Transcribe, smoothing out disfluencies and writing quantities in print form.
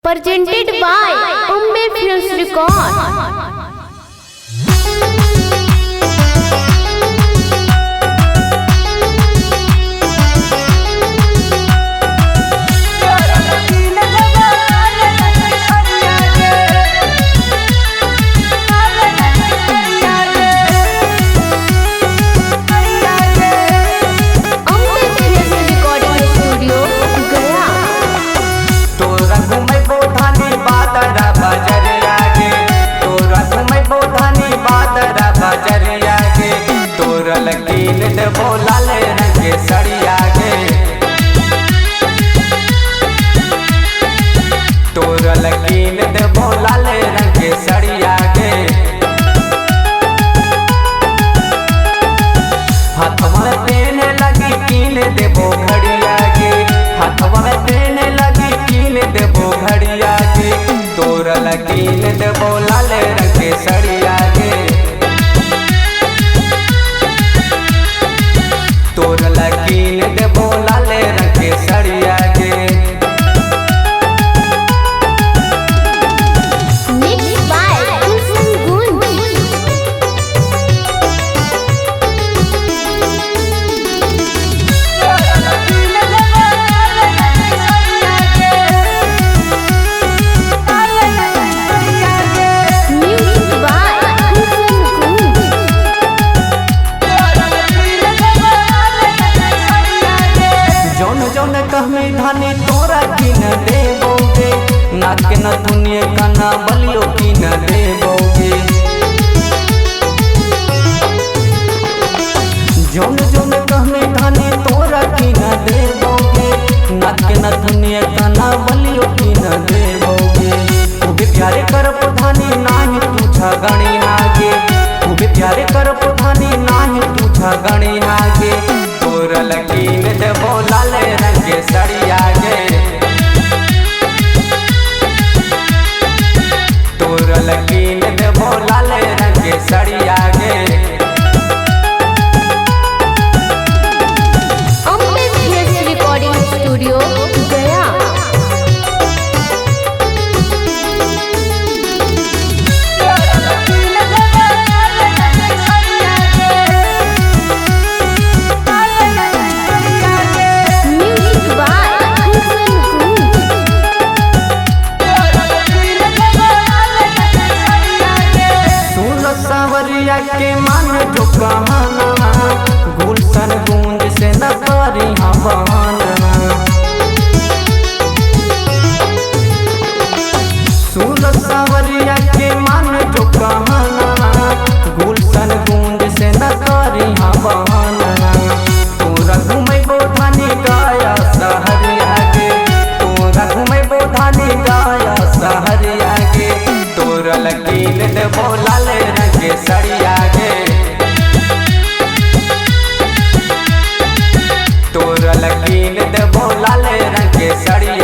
Presented by Umme Films Record. Ambe Films Recording Studio, Gaya. तोरा घुमैबो धानी बादरा बजरिया गे, तोरा घुमैबो धानी बादरा बजरिया गे, तोरा लकीन देबो लाल रंग के सड़िया गे, तोरा लकीन देबो लाल रंग के सड़िया गे। हाथवा में पेने लगी कीन देबो घड़िया गे, हाथवा में पेने लगी कीन देबो घड़िया गे, तोरा लकीन देबो लाल रंग के सड़िया गे, तोरा लकीन देबो लाल रंग के सड़िया गे। Mixed by Gulshan Goonj. Music by Gulshan Goonj. जौन जौन कहमे धानी तोरा किन देबोगे, नाक न दुनिया कना बलियो किन देबोगे। जौन जौन कहमे धानी तोरा किन देबोगे, नाक न दुनिया कना बलियो किन देबोगे। खूबे प्यारे करबो धानी नाही तू झगड़ी आगे, खूबे प्यारे करबो धानी नाही तू झगड़ी आगे, तोरा लकीन देबो लाल रंग के सड़िया गे, तोरा लकीन देबो लाल रंग के सड़िया गे। Ambe Films Recording Studio, Gaya. Music by Gulshan Goonj. सुन सावरिया के मन जो कहना, गुलशन गूंज से न करी बहाना। सुन सावरिया के मन जो कहना, गुलशन गूंज से न करी बहाना। तोरा घुमैबो धानी गाया सहरिया गे, तोरा घुमैबो धानी गाया सहरिया गे, तोरा लकीन देबो लाल रंग के सड़िया गे, तोरा लकीन देबो लाल रंग के सड़िया।